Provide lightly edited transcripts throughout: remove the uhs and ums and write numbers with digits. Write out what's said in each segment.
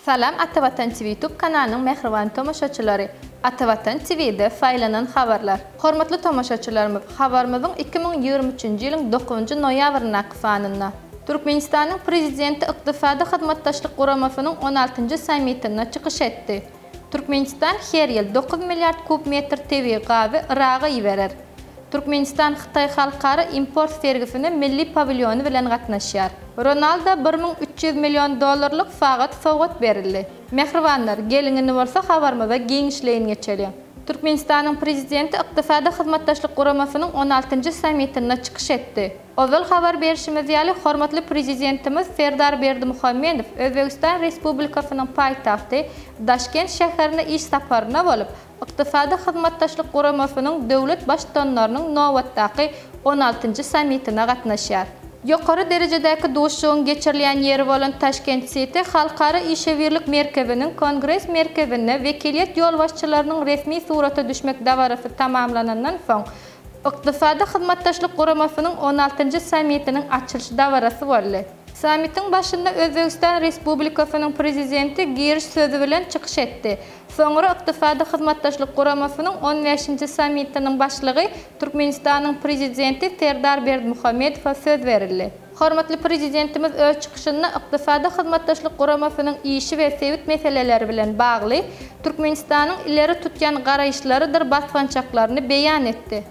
Salam Atavatan TV YouTube kanalynyň mähriban tomaşaçylary! Atavatan TV-de saýlanan habarlar. Hormatly tomaşaçylarymyz, habarymyzyň 2023-nji ýylyň dokuzynjy noýabryndaky sanynda. Türkmenistanyň Prezidenti Ykdysady Hyzmatdaşlyk Guramasynyň on altynjy sammitinde çykyş etdi. Türkmenistan her ýyl dokuz milliard kub metr tebigy gazy Yraga iberer. Türkmenistan Hytaý halkara import sergisine milli pawilýony bilen gatnaşýar. Ronalda 1300 million dollarlyk sagat sowgat berildi. Mähribanlar, geliň indi bolsa habarymyza giňişleýin geçeliň. Türkmenistanyň Prezidenti Ykdysady Hyzmatdaşlyk Guramasynyň on altynjy sammitinde çykyş etdi. Ozal habar berşimiz ýaly, hormatly Prezidentimiz Serdar Berdimuhamedow Özbegistan Respublikasynyň paýtagty Daşkent şäherine iş saparynda bolup, Ykdysady Hyzmatdaşlyk Guramasynyň döwlet Baştutanlarynyň nobatdaky on altynjy sammitine gatnaşýar. Ýokary derejedäki duşuşygyň geçirilýän ýeri bolan Taşkent-Siti halkara işewürlik merkeziniň Kongres merkezinde wekiliýet ýolbaşçylarynyň resmi surata düşmek dabarasy tamamlanandan soň, Ykdysady Hyzmatdaşlyk Guramasynyň on altynjy sammitiniň açylyş dabarasy boldy. Sammitiň başynda Özbegistan Respublikasynyň Prezidenti giriş sözi bilen çykyş etdi. Soňra Ykdysady Hyzmatdaşlyk Guramasynyň on bäşinji sammitiniň başlygy Türkmenistanyň Prezidenti Serdar Berdimuhamedowa söz berildi. Hormatly Prezidentimiz öz çykyşynda Ykdysady Hyzmatdaşlyk Guramasynyň işi we sebit meseleleri bilen bagly Türkmenistanyň ileri tutýan garaýyşlarydyr basgançaklaryny beýan etdi.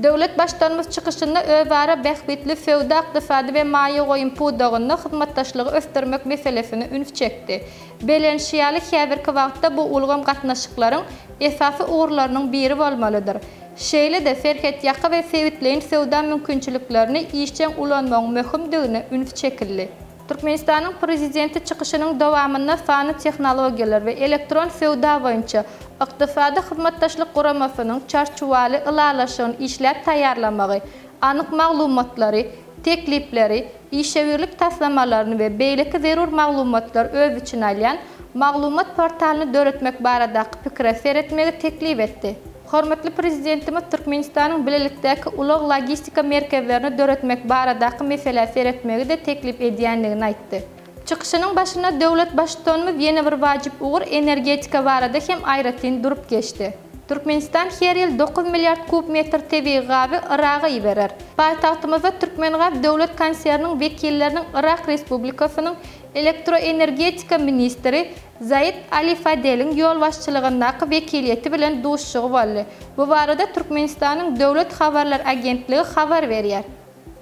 Döwlet Baştutanymyz çykyşynda özara bähbitli söwda-ykdysady we maýa goýum pudagynda hyzmatdaşlygy ösdürmek meselesine üns çekdi. Bellenişi ýaly, häzirki wagtda bu ulgam gatnaşyklaryň esasy ugurlarynyň biri bolmalydyr. Şeýle-de serhetýaka we sebitleýin söwda mümkinçiliklerini işjeň ulanmagyň möhümdigine üns çekildi. Türkmenistanyň Prezidenti çykyşynyň dowamynda sanly tehnologiýalar we elektron söwda boýunça Ykdysady Hyzmatdaşlyk Guramasynyň Çarçuwaly ylalaşygyny işläp taýýarlamagy, anyk maglumatlary, teklipleri, işewürlik taslamalaryny we beýleki zerur maglumatlary öz içine alýan maglumat portalyny döretmek baradaky pikire seretmegi teklip etdi. Hormatly Prezidentimiz Türkmenistanyň bilelikdäki ulag-logistika merkezlerini döretmek baradaky meselä seretmegi-de teklip edýändigini aýtdy. Çykyşynyň başynda döwlet Baştutanymyz ýene bir wajyp ugur energetika barada hem aýratyn durup geçdi. Türkmenistan her ýyl dokuz milliard kub metr tebigy gazy Yraga iberer. Paýtagtymyzda Türkmengaz döwlet konserniniň wekilleriniň Yrak Respublikasynyň elektroenergetika ministri Zaid Ali Fadeliň ýolbaşçylygyndaky wekiliýeti bilen duşuşygy boldy. Bu barada Türkmenistanyň Döwlet habarlar agentligi habar berýär.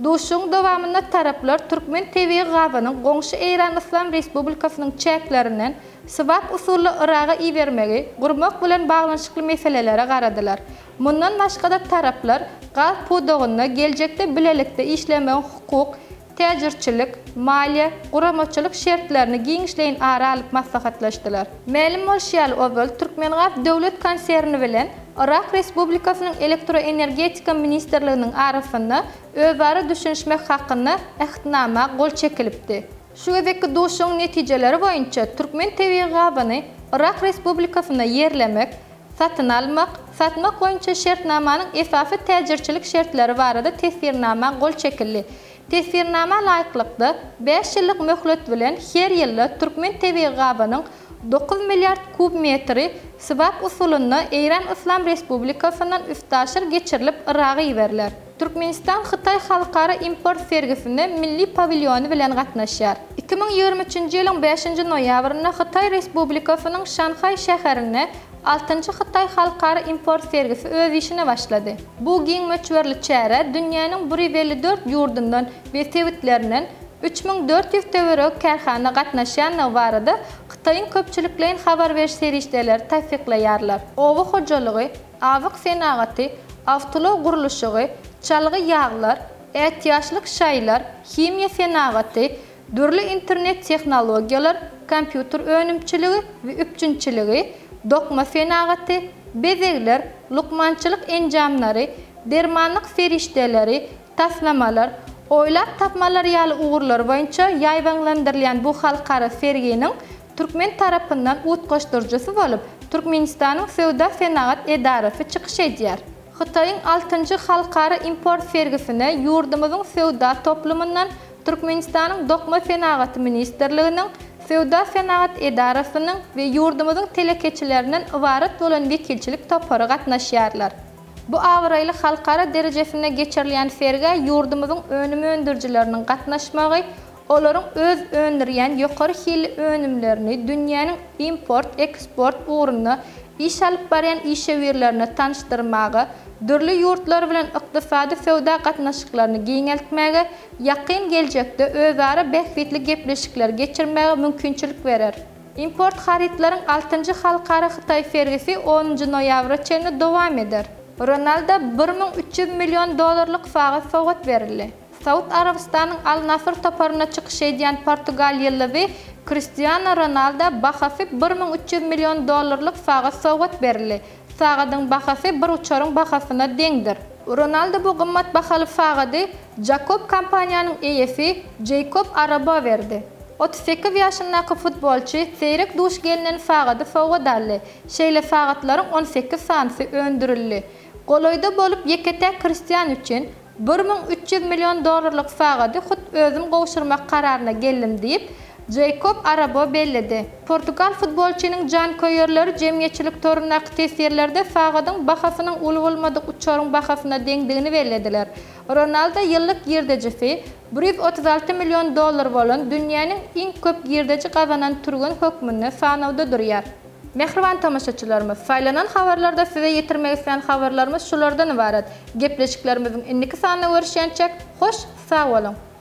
Duşuşygyň dowamynda taraplar türkmen tebigy gazynyň goňşy Eýran Yslam Respublikasynyň çäklerinden swap usulda Yraga ibermegi gurmak bilen baglanyşykly meselelere garadylar. Mundan başga-da taraplar gaz pudagynda geljekde bilelikde işlemegiň hukuk, täjirçilik, maliýe, guramaçylyk şertlerini giňişleýin ara alyp maslahatlaşdylar. Mälim bolşy ýaly, ozal Türkmengaz döwlet konserni bilen Yrak Respublikasynyň Elektroenergetika ministrliginiň arasynda özara düşünişmek hakynda Ähtnama gol çekilipdi. Şu gezekki duşuşygyň netijeleri boýunça türkmen tebigy gazyny Yrak Respublikasynda ýerlemek, satyn almak, satmak boýunça şertnamanyň esasy täjirçilik şertleri barada teswirnama gol çekildi. Teswirnama laýyklykda, bäş ýyllyk möhlet bilen her ýylda türkmen tebigy gazynyň dokuz milliard kub metri swap usulynda Eýran Yslam Respublikasyndan üstaşyr geçirilip Yraga iberiler. Türkmenistan Hytaý halkara import sergisine milli pawilýony bilen gatnaşýar. 2023-nji ýylyň bäşinji noýabrynda Hytaý Respublikasynyň Şanhaý şäherinde altynjy Hytaý halkara import sergisi öz işine başlady. Bu giň möçberli çärä dünýäniň 154 ýurdundan we sebitlerinden 3400 töweregi kärhana gatnaşýandygy barada Hytaýyň köpçülikleýin habar beriş serişdeleri tassyklaýarlar. Oba hojalygy, azyk senagaty, awtoulag gurluşygy, çalgy ýaglar, ätiýaçlyk şaýlar, himiýa senagaty, dürli internet tehnologiýalar, kompýuter önümçiligi we üpjünçiligi, dokma senagaty, bezegler, lukmançylyk enjamlary, dermanlyk serişdeleri, taslamalar, oýlap tapmalar ýaly ugurlar boýunça ýaýbaňlandyrylýan bu halkara serginiň türkmen tarapyndan utgaşdyryjysy bolup, Türkmenistanyň Söwda-senagat edarasy çykyş edýär. Hytaýyň altynjy halkara import sergisine ýurdumyzyň söwda toplumyndan Türkmenistanyň Dokma senagaty ministrliginiň, Söwda-senagat edarasynyň we ýurdumyzyň telekeçilerinden ybarat bolan wekilçilik topary gatnaşýarlar. Bu abraýly halkara derejesinde geçirilýän sergä ýurdumyzyň önüm öndürijileriniň gatnaşmagy olaryň öz öndürýän ýokary hilli önümlerini dünýäniň import-eksport ugrunda iş alyp barýan işewürlerine tanyşdyrmaga, dürli ýurtlar bilen ykdysady-söwda gatnaşyklaryny giňeltmäge, ýakyn geljekde özara bähbitli gepleşikleri geçirmäge mümkinçilik berer. Import harytlaryň altynjy halkara hytaý sergisi onunjy noýabra çenli dowam eder. Ronalda 1300 million dollarlyk sagat sowgat berildi. Saud Arabystanyň Al-Nasr toparynda çykyş edýän portugal ýyldyzy Kristiano Ronalda bahasy 1300 million dollarlyk sagat sowgat berildi. Sagadyň bahasy bir uçaryň bahasyna deňdir. Ronaldo bu gymmat bahaly sagady Jakob kompaniýanyň eýesi Jeýkob Arabo berdi. 38 ýaşyndaky futbolçy seýrek duş gelnen sagady sowgat aldy. Şeýle sagatlaryň 18 sanysy öndürildi. Golaýda bolup ýeke-täk Kristian üçin 1300 million dollarlyk sagady hut özüm gowşurmak kararyna geldim diýip, Jeýkob Arabo belledi. Portugal futbolçynyň janköýerleri jemgyýetçilik torundaky teswirlerde sagadyň bahasynyň uly bolmadyk uçaryň bahasyna deňdigini bellediler. Ronaldo ýyllyk girdejisi 136 million dollar bolan dünýäniň iň köp girdeji gazanan türgen hökmünde sanawda durýar. Mähriban tomaşaçylarymyz, saýlanan habarlarda size ýetirmek islän habarlarymyz şulardan ybarat. Gepleşiklerimiziň indiki sanynda görüşýänçäk, hoş sag boluň!